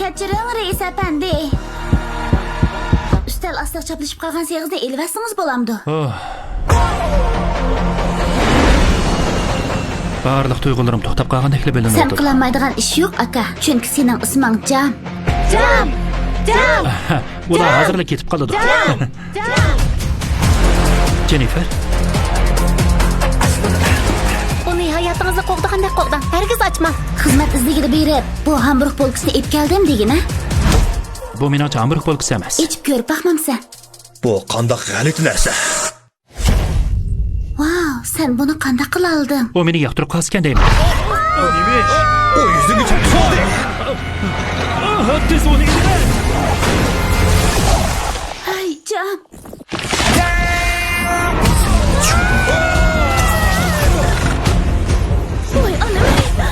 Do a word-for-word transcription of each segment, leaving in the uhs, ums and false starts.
كەچۈرۈڭ، رەئىس ئەپەندى. ئۈستەل ئاستىغا چاپلىشىپ قالغان سېغىزنى ئېلىۋەتسىڭىز بولامدۇ؟ ئوھ. بارلىق تۇيغۇلىرىم توختاپ قالغاندەكلا بىلىنىدۇ. سەن قىلالمايدىغان ئىش يوق، ئاكا. چۈنكى سېنىڭ ئىسمىڭ جام. جام! جام! ئۇلار جام! ھازىرلا كېتىپ قالىدۇ. جام! جام! جېنىفېر. ئۇنى ھاياتىڭىزنى قوغدىغاندەك قوغداڭ. ھەرگىز ئاچماڭ. خىزمەت ئىزدىگىلى بېرىپ، بۇ ھامبۇرگ بولكىسىنى ئېلىپ كەلدىم دېگىنە. بۇ مېنىڭچە ھامبۇرگ بولكىسى ئەمەس. ئېچىپ كۆرۈپ باقمامسەن؟ بۇ قانداق غەلىتە نەرسە؟ ۋاۋ، سەن بۇنى قانداق قىلالىدىڭ؟ ئۇ مېنى ياقتۇرۇپ قالسىكەن دەيمەن. ئۇ نېمە ئىش؟ ئۇ يۈزۈڭگە چىقىپ قالدى. تېز ئۇنى ئېلىۋەر. ھەي، جان. ۋاي ئانام.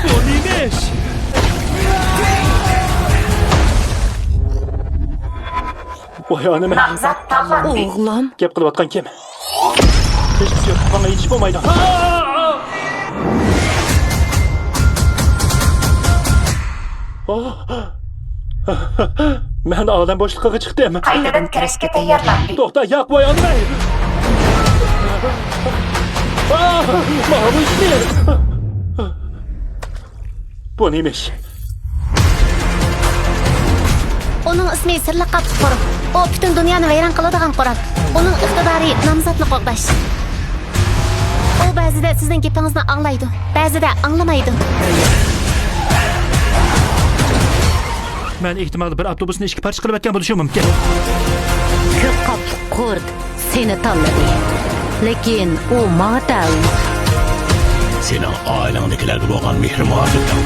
ئۇ نېمە ئىش؟ ۋاي ئانام. نامزات تاللاندى. ئوغلۇم. گەپ قىلىۋاتقان كىم؟ ھېچقىسى يوق. ماڭا يېتىشىپ بولمايدۇ. مەن ئالەم بوشلۇقىغا چىقتىم. قايتىدىن كىرىشكە تەييارلان. توختا، ياق، ۋاي ئانىمەي. ماۋۇ ئىشنى. بۇ نېمە ئىش؟ ئۇنىڭ ئىسمى سىرلىق قاپلىق قورۇق. ئۇ پۈتۈن دۇنيانى ۋەيران قىلىدىغان قورال. ئۇنىڭ ئىقتىدارى نامزاتنى قوغداش. ئۇ بەزىدە سىزنىڭ گېپىڭىزنى ئاڭلايدۇ، بەزىدە ئاڭلىمايدۇ. مەن ئېھتىمال بىر ئاپتوبۇسنى ئىككى پارچە قىلىۋەتكەن بولۇشۇم مۇمكىن. كۆپ قاپلىق قۇرت سېنى تاللىدى. لېكىن ئۇ ماڭا تەۋە. سېنىڭ ئائىلەڭدىكىلەرگە بولغان مېھرى-مۇھەببىتىڭ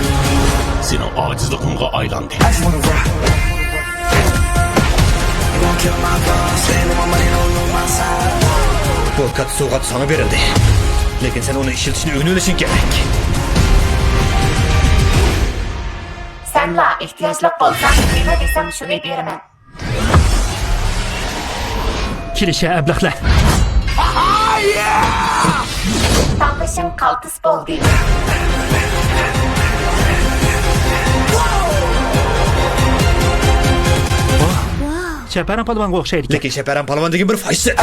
سېنىڭ ئاجىزلىقىڭغا ئايلاندى. بۇ كاتتا سوۋغات ساڭا بېرىلدى. لېكىن سەن ئۇنى ئىشلىتىشنى ئۆگىنىۋېلىشىڭ كېرەك. سەنلا ئېھتىياجلىق بولساڭ، نېمە دېسەڭ شۇنى بېرىمەن. كېلىشە ئەبلەخلەر. تاللىشىڭ قالتىس بولدى. شەپەرەڭ پالۋانغا ئوخشايدىكەن. لېكىن شەپەرەڭ پالۋان دېگەن بىر فاشىست.